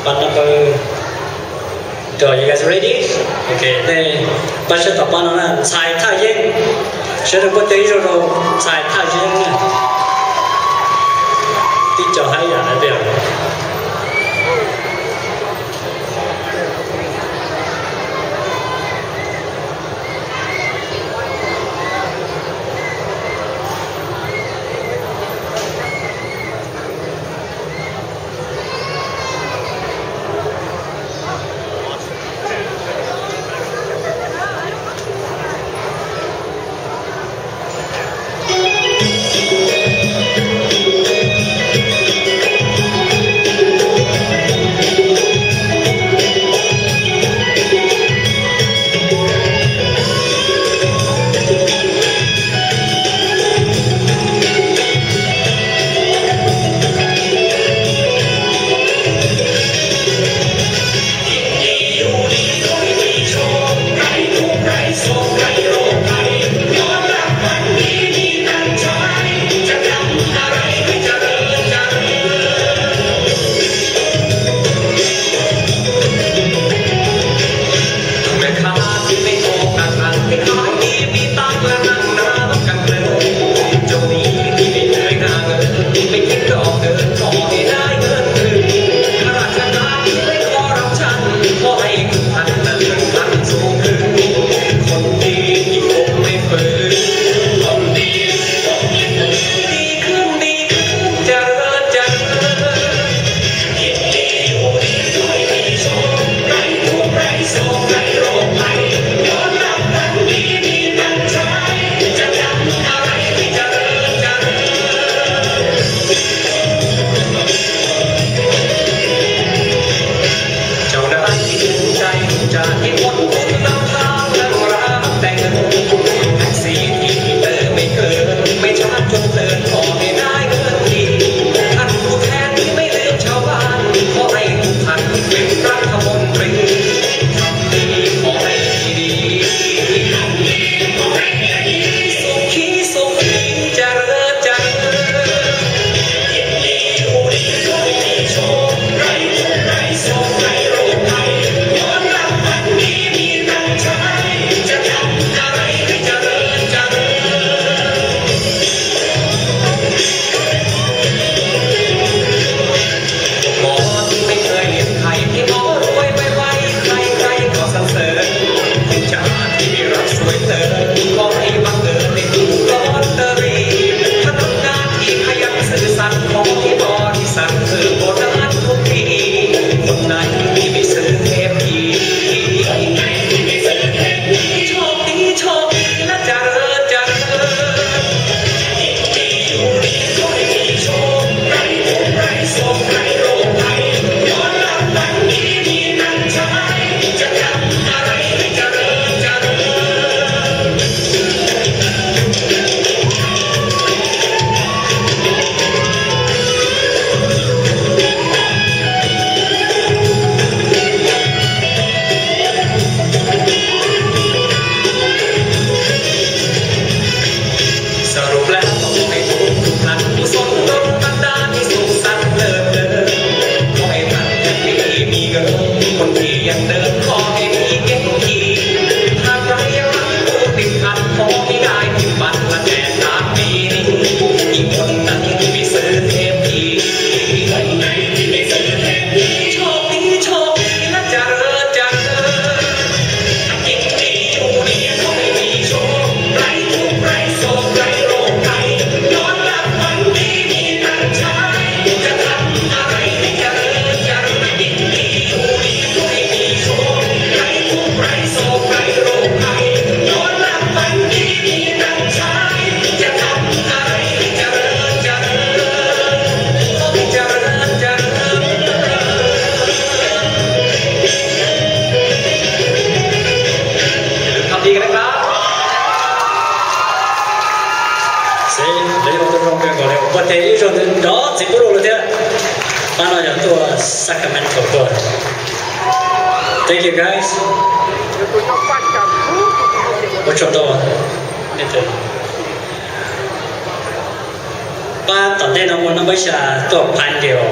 Pab no pab, are you guys ready? Ok, nej pab sawv tom pab no na, ntxhais Thaj Yeeb. Sawv daws npuaj teg ib zaug rau ntxhais Thaj Yeeb na. Tib co hais yam na tiag. Xij, lawv yog tus zoo kawg nkaus li, npuaj teg ib zaug nrov txiv pub rau lawv thiab. Pab no yog tuaj Sacramento tuaj. Thank you guys. Ua tsaug ntau. Pab tom ntej no ua noj npawb xya tuaj Pinedale.